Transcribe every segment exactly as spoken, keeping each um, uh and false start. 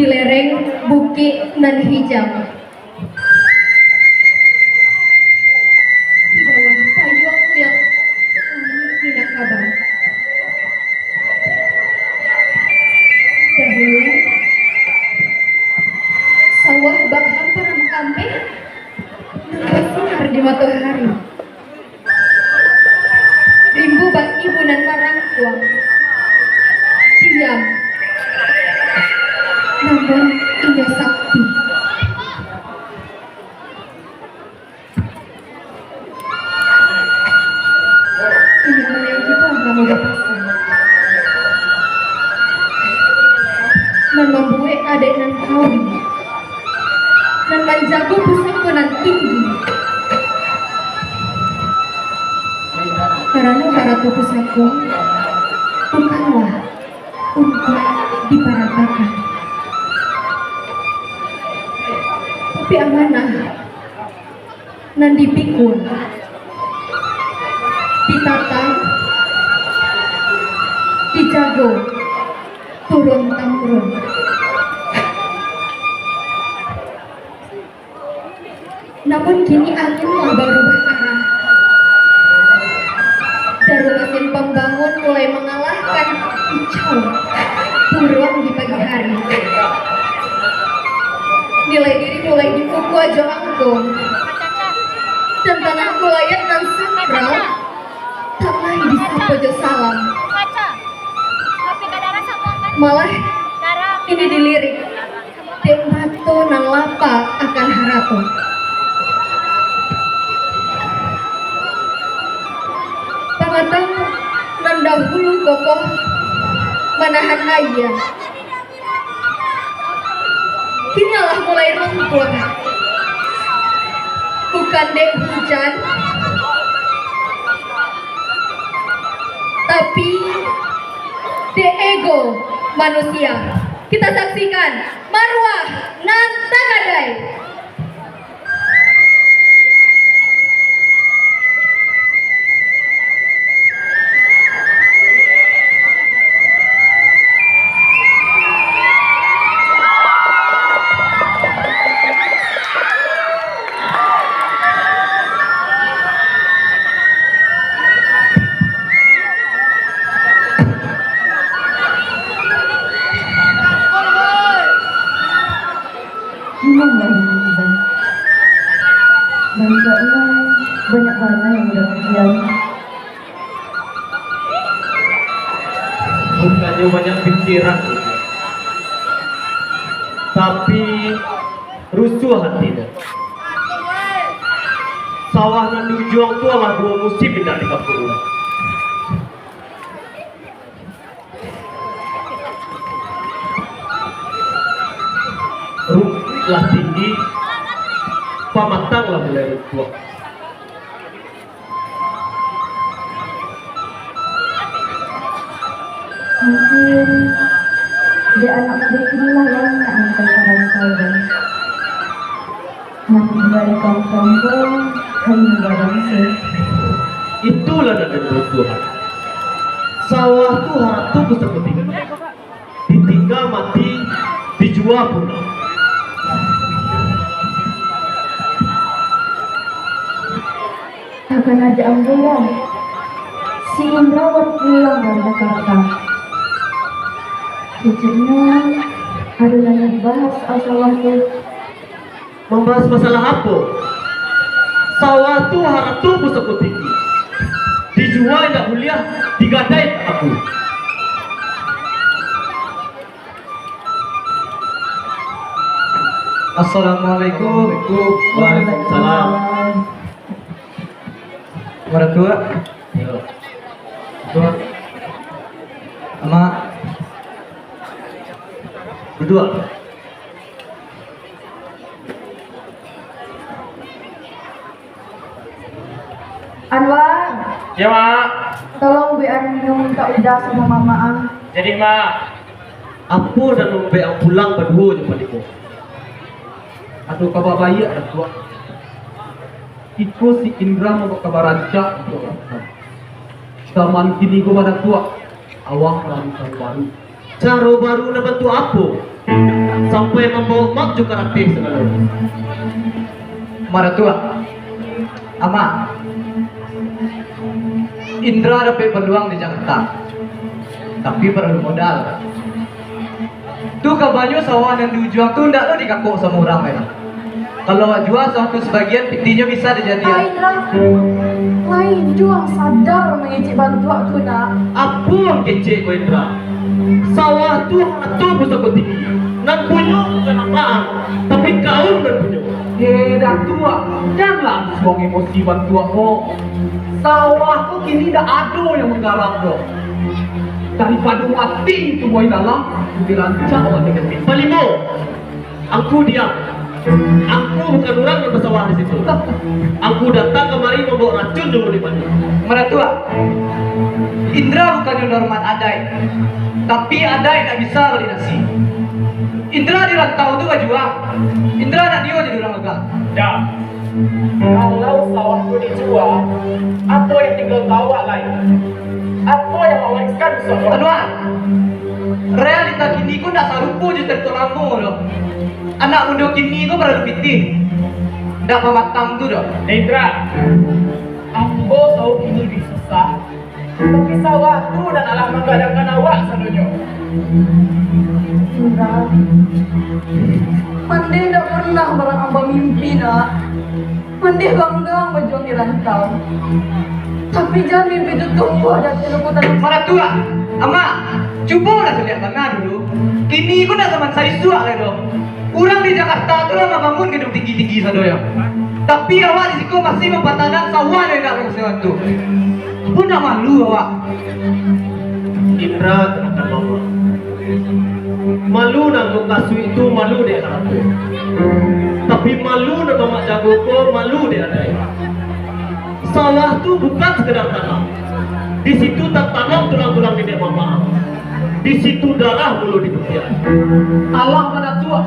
Di lereng bukik nan hijau, di bawah payuang yang langik Minangkabau. Dahulu, sawah bak hamparan kambeh nan basinar di matohari. Rimbo bak ibu nan marangkuang. Diam. Namun, inyo sakti. Inyo mulai gitulah ramo bapasa. Nan mambuek adaik nan kawi. Nan manjago pusako nan tinggi. Karano harato pusako bukanlah untuak diparatakan, tapi amanah nan dipikul, ditata, dijago turun tamurun. Namun kini angin lah barubah arah. Daru masin pambangun mulai mangalahkan kicau buruang di pagi hari. Nilai diri mulai dipukua jo angko, dan tanah kulayat nan sakral tak lai disapo jo salam. Malah, ini dilirik dek mato nan lapa akan harato. Pamatang nan dahulu kokoh manahan aia, kini lah mulai runtuh. Bukan dek hujan, tapi dek ego manusia. Kita saksikan maruah nan tagadai. Memanglah ini, Bang. Nampaknya banyak bana yang udah pergi. Bukannyo banyak pikiran, tapi rusuah hati. Sawah nan di ujuang tu alah duo musim indak dikapur urang. Rumpuik lah tinggi, pamatang lah mulai runtuah. Mungkin dek anak mudo kini lah banyak nan ka rantau, Bang. Nan tingga di kampuang ko hanyo babangso. Itulah nan dibutuhan. Sawah tu harato pusako tinggi. Ditingga mati, dijua pulo. Takana dek ambo lah, si Indra bapulang dari Jakarta. Keceknyo, ado nan dibahas sawah tu. Mambahas masalah apo? Sawah tu harato pusako tinggi. Dijua indak buliah, digadai aku. Assalamualaikum. Waalaikumsalam. Waratua. Yo. Tua. Ama. Duduak. Anwar. Yo, Mak. Tolong bari minum untuak Uda samo Mamak, ah. Jadi, Mak. Apo nan mambuek ang pulang baduo jo Paniko? Ado kaba baiak, Datuak. Iko si Indra mambao kaba rancak untuak ang. Zaman kini ko, Datuak, awak marancang baru. Caro baru nan bantuak apo? sampai mambaok map jo karateh sagalo. Maratuah, Amak, Indra dapek paluang di Jakarta, tapi paralu modal. Tu kabanyo sawah nan di ujuang tu ndak lo dikakok samo urang lai. Kalau awak jua sawah tu sabagian, pitinyo bisa dijadian. Ai, Indra, lain juo ang sadar mangecek bantuak tu, nak. Apo ang kecek ko, Indra? Sawah tu harato pusako tinggi. Nan punyo bukan amak ang, tapi kaum nan punyo. Eh, Datuak, janlah suang emosi bantuak ko. Sawah ko kini ndak ado yang manggarap doh. Daripado mati tumbuah ilalang, dirancak awak jadi. Palimo, angku diam. Angku bukan urang nan basawah di situ. Angku datang kamari mambaok racun jo mulik manih. Maratuah, Indra bukannyo dihormat adaik, tapi adaik ndak bisa balunasi. Indra di rantau tu bajuang, Indra ndak nio jadi urang gagah. Dah. Kalau sawah tu dijua, apo yang tingga ka awak lai? Apo yang awak wariskan untuak awak? Anuar, realita kini ko ndak sarupo jo carito lamo doh. Anak mudo kini ko paralu pitih, ndak bamatang tu doh. Indra, ambo tahu kini bi susah, tapi sawah tu nan alah manggadangkan awak sadonyo. Indra, pandai ndak pernah barang ang bamimpi, nak. Pandai bangga ang bajuang di rantau. Tapi jan mimpi tu tumbuah di ati luku tanah. Maratuah, Amak, cubolah saliak bana dulu. Kini ko ndak saman saisuak lai doh. Urang di Jakarta tu lah mambangun gaduang tinggi-tinggi sadonyo. Tapi awak di siko masih mampatanan sawah nan indak bakasiahan tu. Apo ndak malu awak? Indra, tenangkan mama. Malu nan mukasuik tu malu dek harato. Tapi malu nan mamak jago ko malu dek adaik. Sawah tu bukan sakadar tanah. Di situ tatanam tulang-tulang niniak mamak. Di situ darah mulo diputiahan. Alah, Datuak,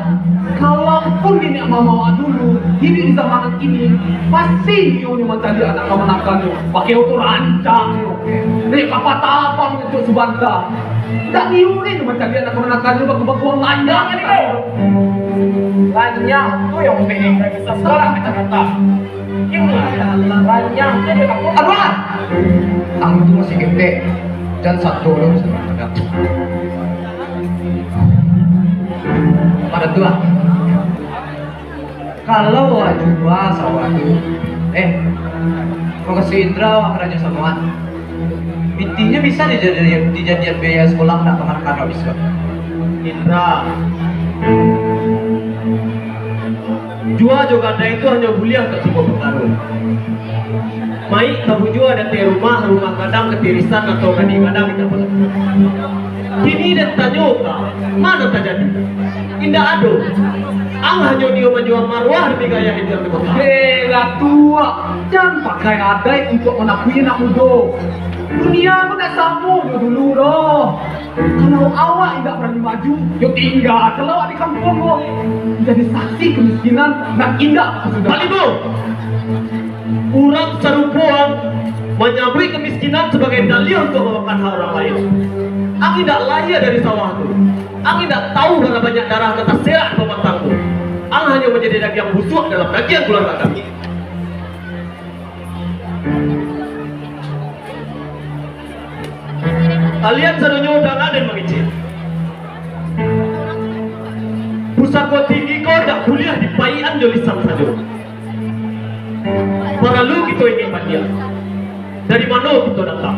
kalaupun niniak mamak awak dulu hiduik di zaman kini, pasti nio nyo mancaliak anak kamanakannyo pakai oto rancak nyo, naik kapal tabang untuak sabanta. Indak nio nyo mancaliak anak kamanakannyo baku-bakuang lanjang ni ko. Lanyah tu yang umpik ni, bisa salah kacamata. Aduh, ah! Ang tu masih ketek. Jan sato lo, sato. Maratuah. Kalau awak jua sawah tu, eh, mukasuik Indra awak karajo samo an. Pitinyo bisa dijadi-, dijadian biaya sakolah anak kamanakan awak bisuak. Indra. Jua jo gadai tu hanyo buliah untuak tigo parkaro. Mayik tabujua di ateh rumah, rumah gadang katirisan atau gadih gadang indak pernah. Kini den tanyokan, ma nan tajadi? Indak ado. Ang hanyo nio manjua maruah demi gaya hiduik ang di kota. Hei, Datuak, jan pakai adaik untuak manakui anak mudo. Dunia ko ndak samo jo dulu doh. Kalau awak indak barani maju, yo tingga sajolah awak di kampuang ko. Jadi saksi kamiskinan nan indak bakasudahan. Palimo, urang sarupo ang manyabuik kamiskinan sabagai daliah untuak mamakan hak urang lain. Ang indak lahia dari sawah tu. Ang indak tahu bara banyak darah nan taserak di pamatang tu. Ang hanyo manjadi dagiang busuak dalam dagiang kaluarga kami. Kalian sadonyo danga den mangecek. Pusako tinggi ko indak buliah dipaikan jo lisan sajo. Paralu kito ingek baliak, dari mano kito datang.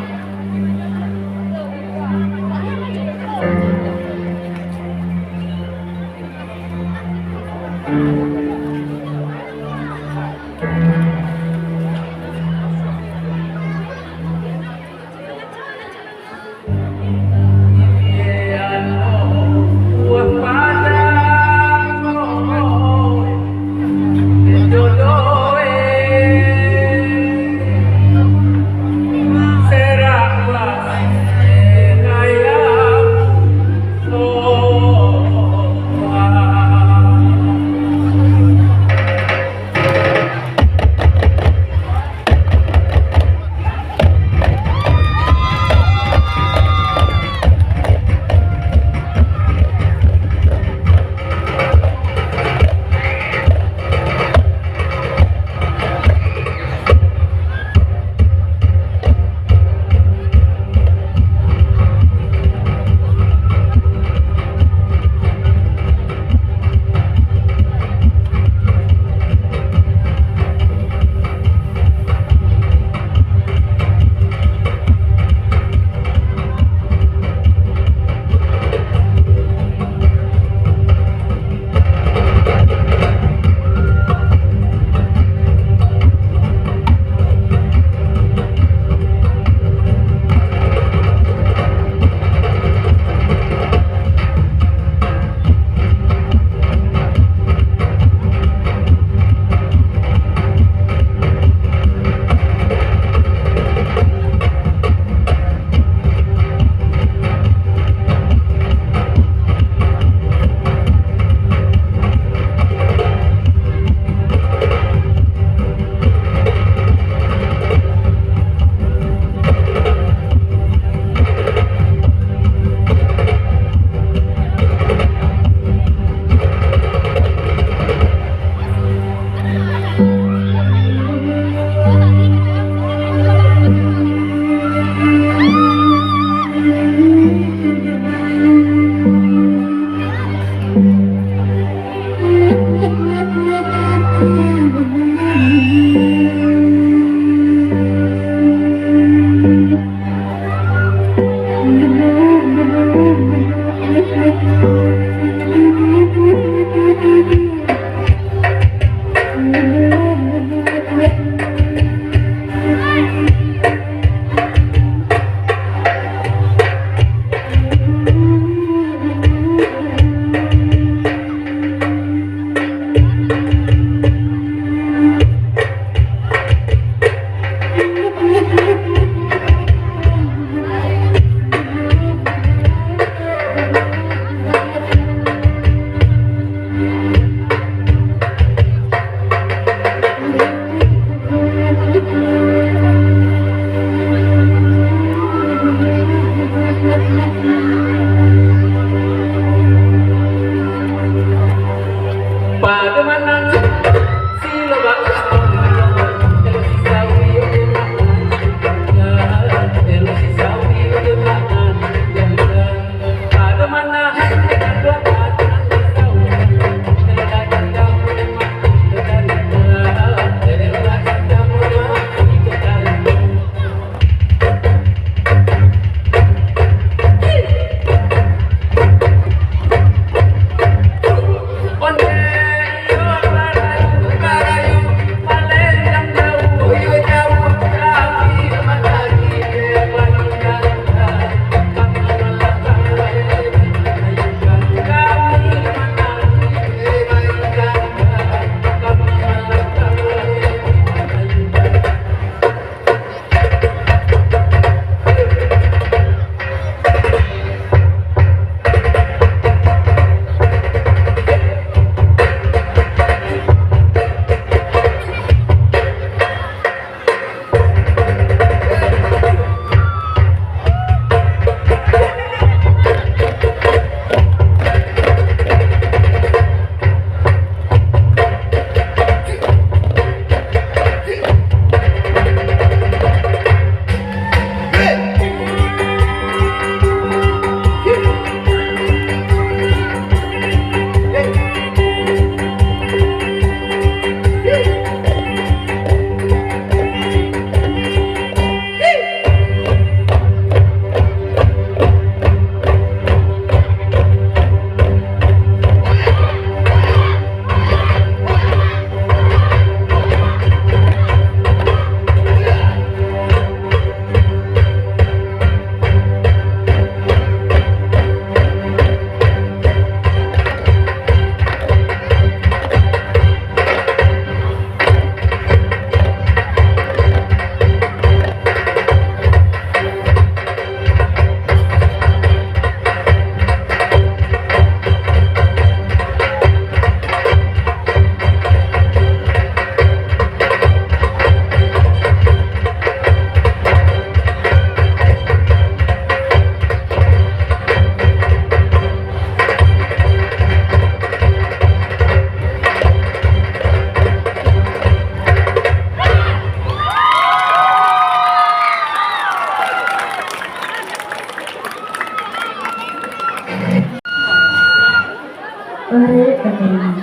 Barek ka kalian.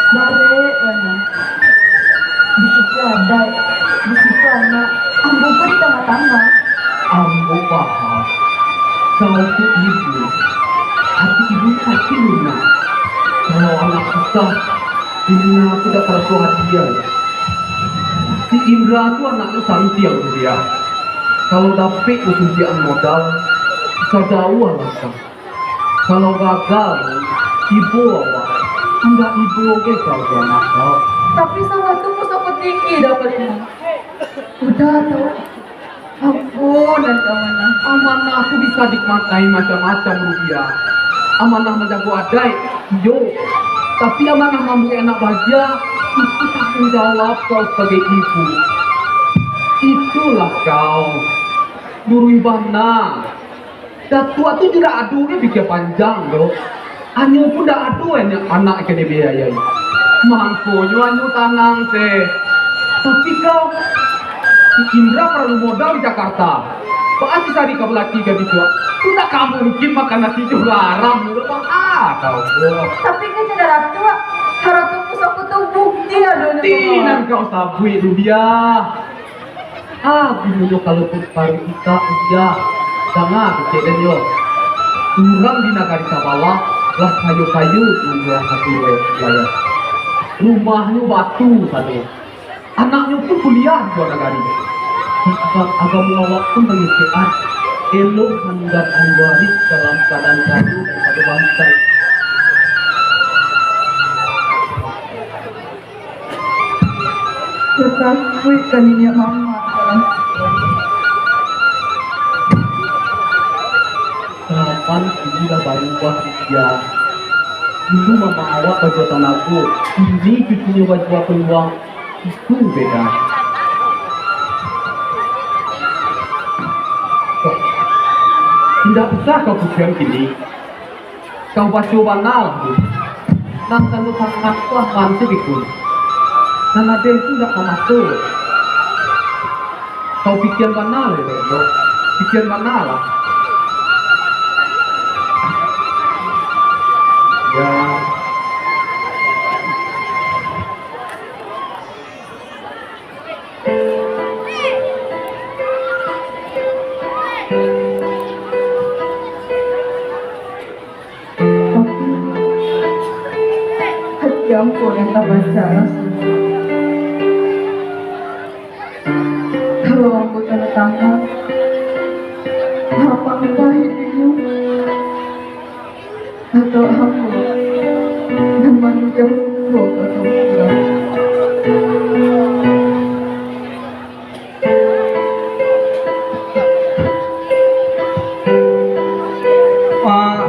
Barek bana. Di situ adaik, di situ anak, ambo ko di tangah-tangah. Ambo paham. Kau tu ibu. Ati ibu pasti lunak. Kalau anak susah, ibunya tu tak taraso hati ai. Si Indra tu anaknyo santiang tu dia. Kalau dapek suntiakan modal, bisa jauah langkah. Kalau gagal, ibo awak, indak ibo ge kau jo anak kau. Tapi sawah tu pusako tinggi dah, Pak Limo. Udah tu, ampun, dan amanah. Amanah tu bisa dimaknai macam-macam, Rubiah. Amanah manjago adaik, iyo. Tapi amanah mambuek anak bahagia, itu tanggung jawab kau sabagai ibu. Itulah kau, luruih bana. Datuak tu indak ado ge pikia panjang doh. Anyo pun indak ado anak, anak ka dibiayai. Mangkonyo anyo tanang se. Tapi kau, si Indra paralu modal di Jakarta. Baa si Sari ka balaki ka bisuak. Tu indak ka mungkin makan nasi jo garam doh, baa kau ko. Tapi kan cando Datuak, harato pusako tu bukti adonyo. Bukti nan kau sabuik tu, Rubiah. Ah, gunonyo kalau pun paruik itak, Rubiah. Danga kecek den yo. Urang di nagari sabalah lah kayo-kayo manjual satu wilayah. Rumahnyo batu sado. Anaknyo pun kuliah di lua nagari. Sifat agamo awak pun mangecekan. Elok maninggakan waris dalam kaadaan kayo daripado bantai. Tatakuik ka niniak mamak dalam. Kapan kini lah barubah, Rubiah? Dulu mamak awak bajua tanago, kini cucunyo bajua paluang. Itu beda. Wah, indak usah kau kucian kini. Kau baco bana lah tu. Nan tando tangan tu aman tu bikun. Nan ado tu indak mamaso. Kau pikian bana lah, Dek, Dok. Pikian bana lah. Ya. Tapi, hati ambo nan tabacak rasonyo. Kalau ambo tanda tangan, apakah ilinyo atau ambo nan manunjuak ambo ka urang? Mak,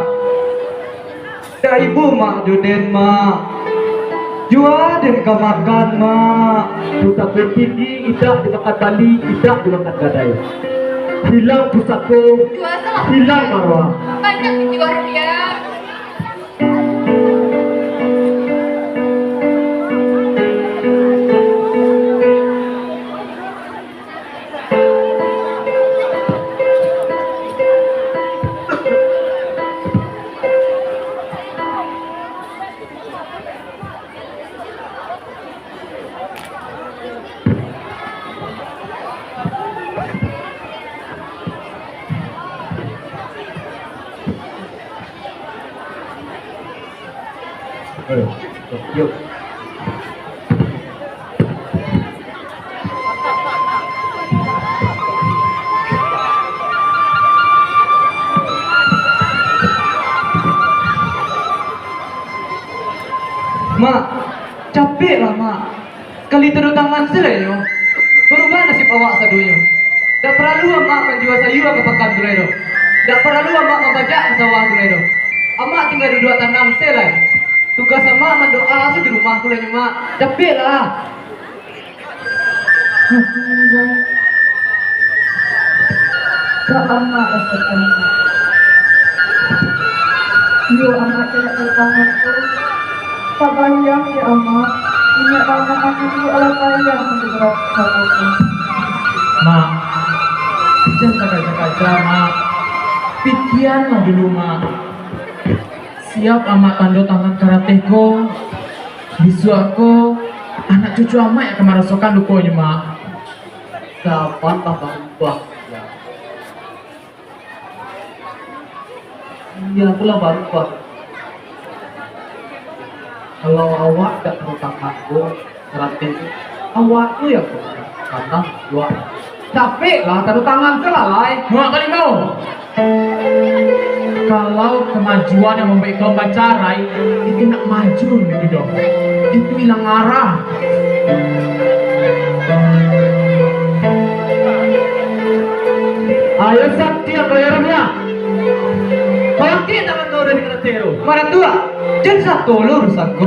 dak ibo mak jo den, Mak. Jua den ka makan, Mak. Pusako tinggi, indak dimakan bali, indak dimakan gadai. Hilang pusako, hilang maruah. Banyak dijual dia. Eh, yuk. Mak, capek lah, Mak. Kali tando tangan se lai nyo, barubah nasib awak sadonyo. Dak paralu amak manjua sayua ka pakan tu lai doh. Dak paralu amak mambajak ka sawah tu lai doh. Amak tingga duduak tanang se lai. Tugas amak mandoa se di rumah tu lai nyo, Mak. Capek lah. Ka amak rasakan. Iyo, amak caliak ka lapangan tu. Tabayang dek amak, niniak mamak manunggu alah payah manjago raso tu. Mak, jan takaja-kaja, Mak. Pikianlah dulu, Mak. Siap, Amak, tando tangan karateh ko. Bisuak ko, anak cucu Amak yang akan marasokan lukonyo, Mak. Kapan lah barubah? Iyo, tu lah barubah. Kalau awak dak tando tangan ko, Berarti awak tu yang kanang juo. Capek lah, tando tangan tu lah, lai. Muak kalimo. Kalau kamajuan yang mambuek kaum bacarai, itu ndak maju itu doh. Itu ilang arah. Ayo, Sakti, ayo, Rupiah. Bangkik tangan kau dari karateh tu. Maratuah, jan sato lo rusak ko.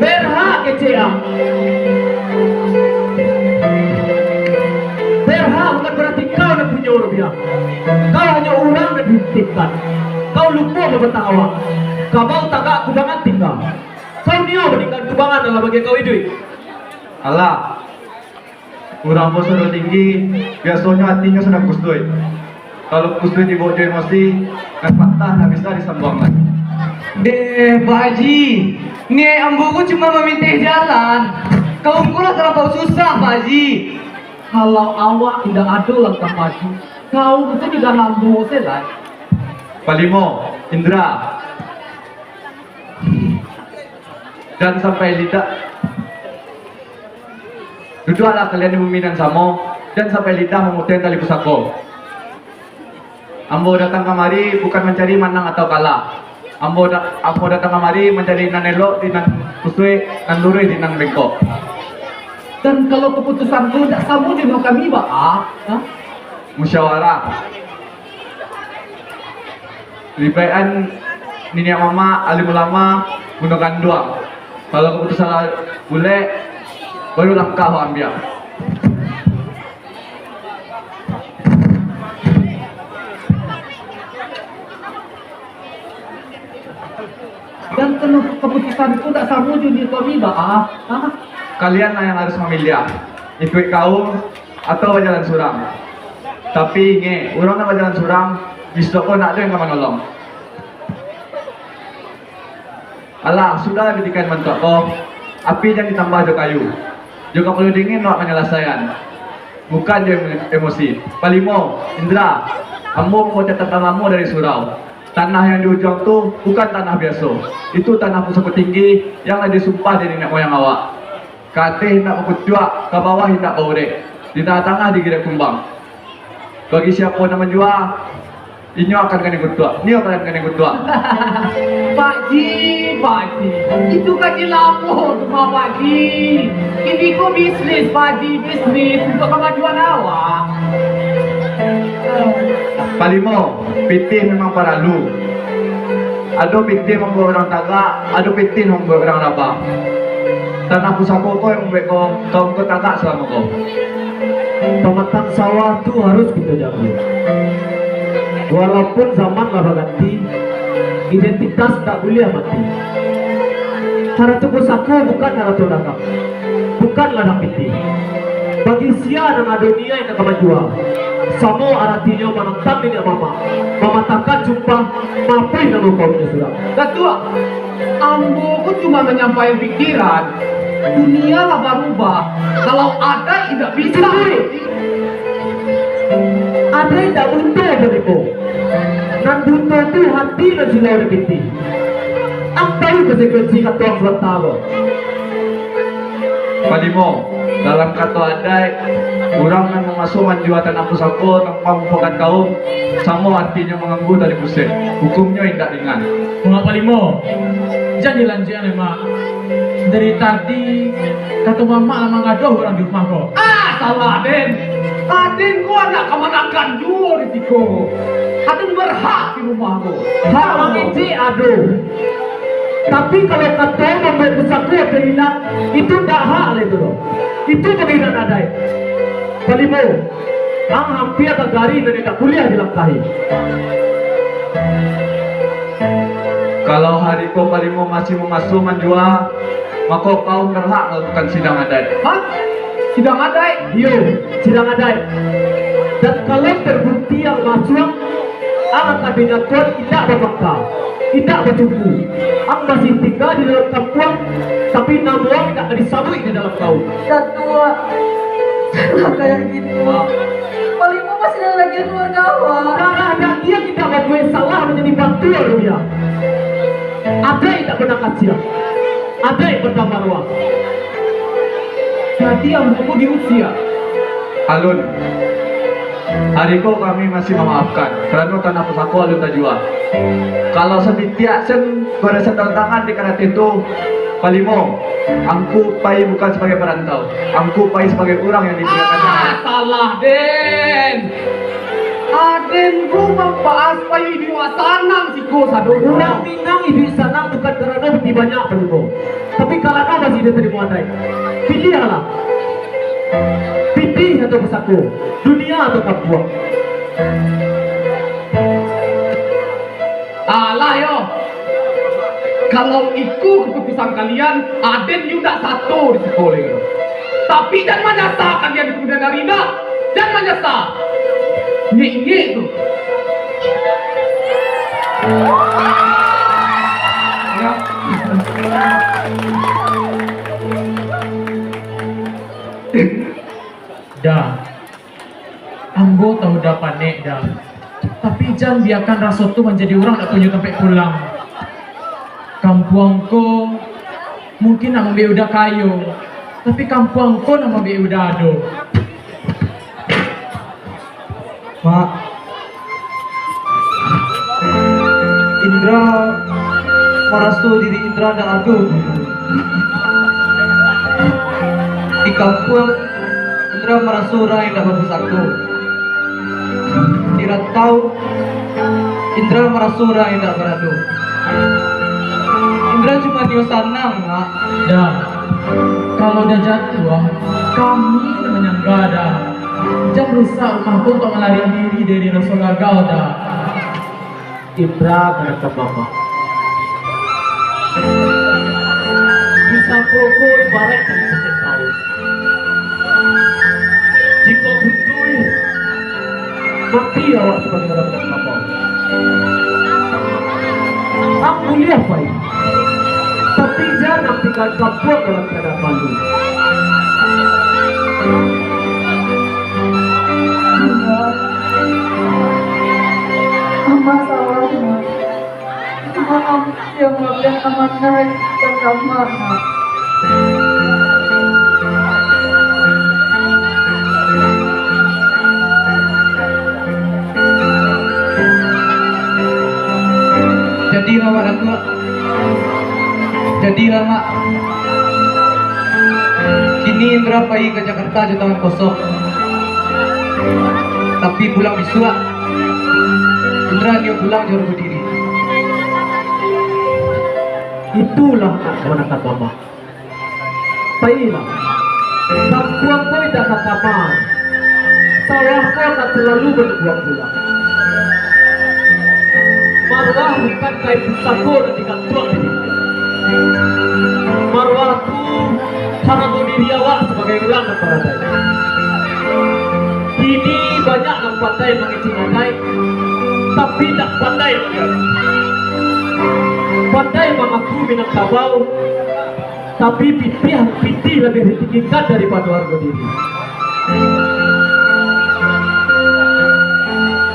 Berhak kecek ah. Berhak bukan berarti kau nan punyo, Rupiah. Kau hanyo urang nan dititipkan. Kau lupo mabatang awak. Kabau tagak kubangan tingga. Kau nio maninggakan kubangan dalam bagian kau iduik. Alah. Urang ko sudah tinggi, biasonyo atinyo sudah kusuik. Kalau kusuik dibaok jo emosi, nan patah ndak bisa disambuang lai. Deh, Pak Haji, niaik ambo ko cuma maminteh jalan. Kaum ko lah talampau susah, Pak Haji. Kalau awak indak ado langkah maju, kaum tu di dalam ambo se lai. Palimo, Indra. Dan sampai lidah. Duduaklah kalian di bumi nan samo, jan sampai lidah mamutiahan tali pusako. Ambo datang kamari bukan mancari manang atau kalah. Ambo da-, ambo datang kamari mancari nan elok di nan kusuik, nan luruih di nan bengkok. Dan kalau kaputusan tu indak samo jo kami, baa? Ha? Musyawarah. Ribaikan niniak mamak, alim ulama, bundo kanduang. Kalau kaputusan lah bulek, baru langkah ambiak. Dan kalau kaputusan tu tak samo jo di kami, baa? Ha? Kalian lah yang harus mamiliah, ikuik kaum atau bajalan surang. Tapi ingek, urang nan bajalan surang, bisuak ko ndak ado yang ka manolong. Alah, sudahlah bitikan mantuak ko, api jan ditambah jo kayu. Jo kapalo dingin awak manyalasaian, bukan jo emo-, emosi. Palimo, Indra, ambo mambawa catatan lamo dari surau. Tanah yang di ujuang tu bukan tanah biaso. Itu tanah pusako tinggi yang lah disumpah dari niniak moyang awak. Ka ateh indak bakucuak, ka bawah indak baurek, di tangah-tangah digiriak kumbang. Bagi siapo nan manjua, inyo akan kanai kutuak. Nio kalian kanai kutuak. Pak Ji, Pak Ji, itu kaji lamo tu mah, Pak Ji. Kini ko bisnis, Pak Ji, bisnis untuk kamajuan awak. Palimo, pitih memang paralu. Ado pitih mambuek urang tagak, ado pitih mambuek urang rabah. Tanah pusako ko yang mambuek ko, kaum ko tagak salamo ko. Pamatang sawah tu harus kito jago. Walaupun zaman lah baganti, identitas tak buliah mati. Harato pusako bukan harato dagang, bukan ladang pitih. Bagi sia nan ado niaik nak ka manjua, samo aratinyo manantang niniak mamak, mamatahkan sumpah, maapuih namo kaumnyo surang. Datuak, ambo ko cuma manyampaikan pikiran. Dunia lah barubah. Kalau adaik indak bisa. Adaik indak butuh barubah. Nan butuh tu hati nan silau dek pitih. Ang tahu konsekuensi kato ang sabanta ko. Palimo, dalam kato adaik, urang nan mamaso manjua tanah pusako tanpa mamupuakan kaum, samo artinyo manganggu tali pusek. Hukumnyo indak ringan. Mak Palimo, jan dilanjuikan lai, Mak. Dari tadi, kato mamak lah mangadoh urang di rumah ko. Ah, salah den. Aden ko anak kamanakan juo di siko. Aden berhak di rumah ko. Hak mangecek ado. Tapi kalau kato mambuek pusako ado ilang, itu ndak hak lai tu doh. Itu panghinaan adaik. Palimo, ang hampia ka gari nan indak buliah dilangkahi. Kalau hari ko Palimo masih mamaso manjua, mako kaum berhak melakukan sidang adaik. Hah? Sidang adaik? Iyo, sidang adaik. Dan kalau terbukti ang masuak, Anak kami nan tuan indak bapangka, indak bacuku. Ang masih tingga di dalam kampuang, tapi namo ang indak ka disabuik di dalam gaul. Datuak, lah kayak gitu. Palimo masih ada lagi keluarga awak. Darah daging indak babuek salah manjadi batua dunia. Adaik indak pernah kasiah. Adaik batambah ruang. Jadi ambo ko diusia. Alun, ari ko kami masih mamaafkan, karano tanah pusako alun tajua. Kalau satitiak sen barisan tantangan di karate tu, palimo, angku pai bukan sabagai parantau, angku pai sabagai urang yang dipiliahkan. Ah, salah den. Aden tu mampaas pai iduik sanang siko sadonyo. Urang Minang iduik sanang bukan karano bini banyak palimo. Tapi karano masih ditarimo adaik. Piliahlah. Pitih atau pusako, dunia atau kampuang. Alah yo. Kalau iko kaputusan kalian, aden yo ndak sato di siko lai. Tapi jan manyasa kalian di kamudian ari, ndak. Jan manyasa. Ingek-ingek tu. Da, ambo tahu Da panek, Da. Tapi jan biakan raso tu manjadi urang dak punyo tampek pulang. Kampuang ko mungkin nak mambiak Uda kayo, tapi kampuang ko nak mambiak Uda ado. Mak, Indra maraso diri Indra ndak ado. Di kampuang, Indra maraso urang yang ndak bapusako. Di rantau, Indra maraso urang yang ndak barado. Indra cuma nio sanang, Mak. Da, kalau Da jatuah, kami nan manyangga, Da. Jan rusak rumah ko untuak malarian diri dari raso gagal, Da. Indra ka datang mama. Pusako ko ibaraik dari pusek laut. Jikok butuih, mati awak sabagai urang nan mama. Ang buliah pai, tapi jan ang tinggalan kampuang dalam kaadaan malu. Bunda, Ama salah, Mak. Maaf, yang maafkan amanah yang pertama, Mak. Jadilah, Mak Datuak. Jadilah, Mak. Kini Indra pai ka Jakarta jo tangan kosong. Tapi pulang bisuak, Indra nio pulang jo rago diri. Itulah nak manakah mama. Pailah, kampuang ko indak ka kama, sawah ko ka talalu banubuak pulang. Maruah bukan kain pusako nan digantuang di dinding. Maruah tu harago diri awak sabagai urang nan baradaik. Kini banyak nan pandai mangecek adaik, tapi indak pandai mangecek. Pandai mangaku Minangkabau, tapi pitih, pitih labiah ditinggikan daripado harago diri.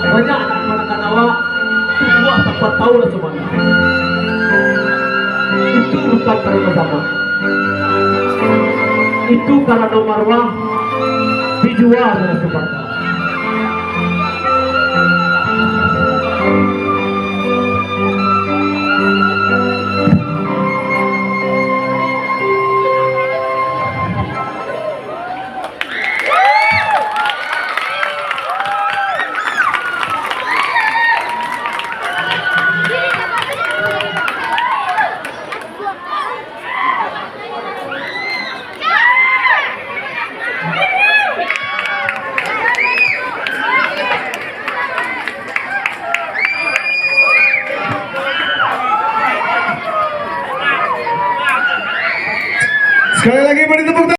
Banyak anak kamanakan awak tumbuah tanpa tahu raso malu. Itu bukan karano zaman. Itu karano maruah dijual dengan subangga. Sekali lagi, beri tepuk tangan.